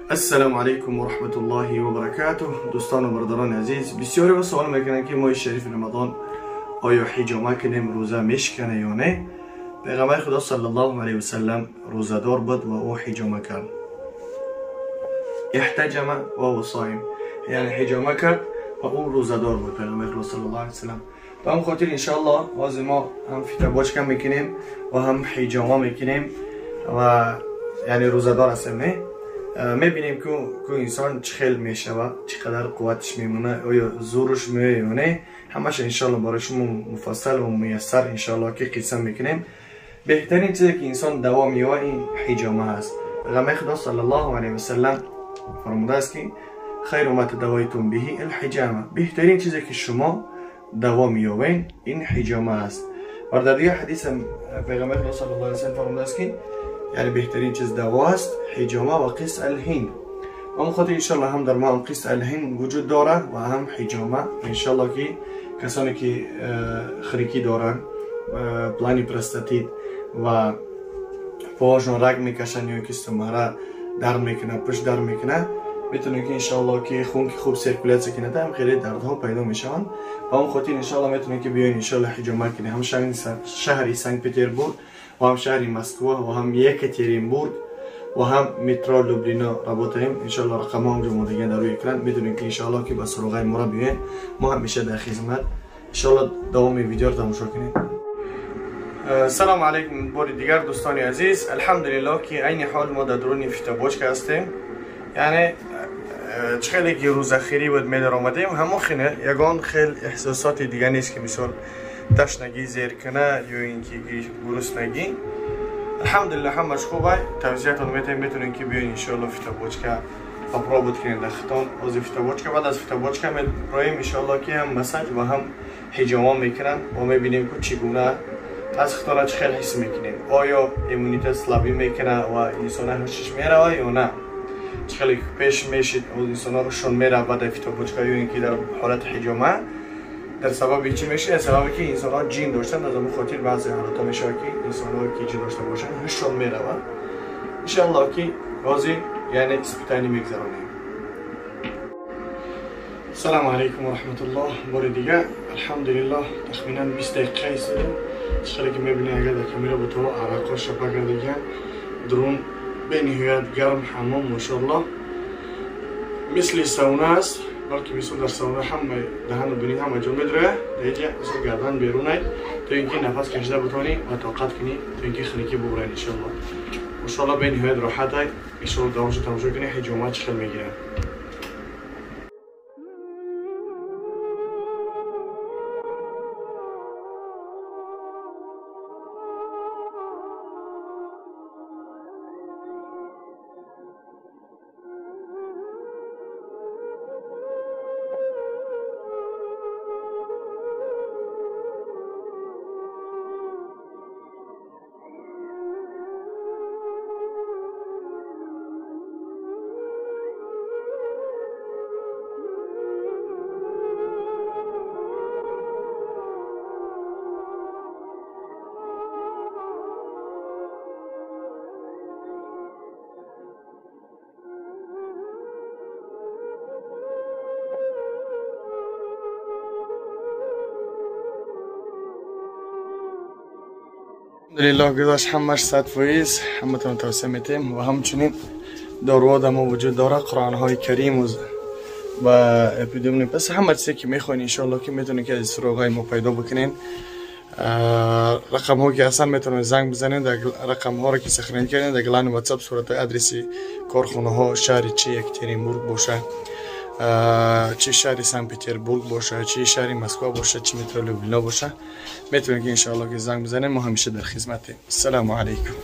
Ассалому алайкум ва раҳматуллоҳи ва баракатуҳ. Дӯстон ва бародарони азиз, бисёре ба савол мекунанд, ки моҳи шарифи Рамазон оё ҳиҷома кунем рӯза мешикане ё не? Пайғамбари Худо саллаллоҳу алайҳи васаллам рӯзадор буд ва ӯ ҳиҷома кард. Иҳтаҷама ва ҳува соим, яъне ҳиҷома кард ва ӯ рӯзадор буд, пайғамбари Худо саллаллоҳу алайҳи васаллам. Ба ҳам хотир иншоаллоҳ ҳозир мо ҳам фитобочка мекунем ва ҳам ҳиҷома мекунем ва яъне рӯзадор ҳастем, не? Мебинем ки инсон чӣ хел мешавад, чӣ қадар қувватиш мемонад, оё зӯрш меояд ё не. Ҳамаша иншоаллоҳ барои шумо муфассал ва муяссар иншоаллоҳ ки қисса мекунем. Беҳтарин чизе ки инсон даво меёбад ин ҳиҷома аст. Пайғамбари Худо саллаллоҳу алайҳи васаллам фармудааст, ки хайру ма тадавайтум биҳи алҳиҷома, беҳтарин чизе ки шумо даво меёбед ин ҳиҷома аст. Ва дар дигар ҳадис пайғамбари Худо саллаллоҳу алайҳи васаллам фармудааст, ки яъне беҳтарин чиз даво аст ҳиҷома ва қис алҳинд. Ба он хотир иншоаллоҳ ҳам дар мо ҳам қис алҳинд вуҷуд дорад ва ҳам ҳиҷома. Иншоаллоҳ ки касоне ки хирикӣ доранд, плани простатит ва поҳошон раг мекашанд ё ки сумара дард мекунад, пушт дард мекунад, метавонед ки иншоаллоҳ ки хун ки хуб циркулятсия кунад, ҳам хеле дардҳо пайдо мешаванд. Ба он хотир иншоаллоҳ метавонед ки биёед иншоаллоҳ ҳиҷома кунед. Ҳам шаҳри Санкт Петербург ва ҳам шаҳри Москва ва ҳам Екатеринбург ва ҳам метро Люблино работаем. Иншоаллоҳ рақамҳо ҳамҷо омодагиан дар рӯи экран. Метавонед ки иншоаллоҳ ки ба суроғаи моро биёед, мо ҳамеша дар хизмат. Иншоаллоҳ давоми видеоро тамошо кунед. Салому алайкум бори дигар дӯстони азиз. Алҳамдулиллоҳ ки айни ҳол мо дар дуруни фитобочка ҳастем. Яъне чӣ хеле ки рӯзахирӣ буд медаромадем, ҳамон хеле ягон хел эҳсосоти дига нест, ки мисол ташнагӣ зер куна ё ин ки гуруснагӣ. Алҳамдулиллоҳ ҳамаш хуб ай. Тавсиятон метавонем, метавонем ки биёед иншоаллоҳ фитобочка попробовать кунед дар хитон. Ҳозир фитобочка, баъд аз фитобочка мероем иншоаллоҳ ки ҳам массаж ва ҳам ҳиҷома мекунанд ва мебинем ки чӣ гуна аз хитона чӣ хел ҳис мекунем, оё иммунитет слабӣ мекунад ва инсона ҳушиш меравад ё на. Чӣ хеле пеш мешид инсонҳо ҳушшон меравад баъд аз фитобочка ё ин ки дар ҳолати ҳиҷома. Дар сабаби чӣ мешавад? Аз сабаби ки инсонҳо ҷин доштанд, аз ҳамон хотир баъзе ҳолатҳо мешавад ки инсонҳое ки ҷин дошта бошанд ҳушшон меравад. Иншоаллоҳ ки ҳозир яъне испитание мегзаронем. Салому алайкум ва раҳматуллоҳ бори дигар. Алҳамдулиллоҳ тахминан 20 дақиқа истодем. Чӣ хеле ки мебинед, агар дар камера бутова арақҳо шапа кардагиан, дурун бениҳоят гарм ҳамом, машоаллоҳ мисли сауна аст, балки мисол дар сауна ҳама даҳану бинӣ ҳама ҷо медрояд, дар инҷа мисол гардан берунай, то ин ки нафас кашида бутонӣ ва тоқат кунӣ, то ин ки хунукӣ бубурад иншоаллоҳ. Машоаллоҳ бениҳоят роҳат ай. Иншоаллоҳ давомшо тамошо кунед, ҳиҷома чӣ хел мегирад. Алҳамдулиллоҳ гузашт ҳамаш 100%. Ҳаматон тавсия метиҳем ва ҳамчунин доруҳо дар мо вуҷуд дорад, қуръонҳои карим ва эпидемия пас ҳама чизе ки мехоҳед иншоаллоҳ ки метавонед ки аз суроғаи мо пайдо бикунед. Рақамҳо ки ҳастанд метавонед занг бизанед, дар рақамҳоро ки сохранить кардед дар главни WhatsApp суратҳои адреси корхонаҳо, шаҳри чи Екатеринбург бошад, чи шаҳри Санкт Петербург бошад, чи шаҳри Москва бошад, чи метро Люблино бошад, метавонед ки иншоаллоҳ ки занг бизанед. Мо ҳамеша дар хизматем. Ассалому алайкум.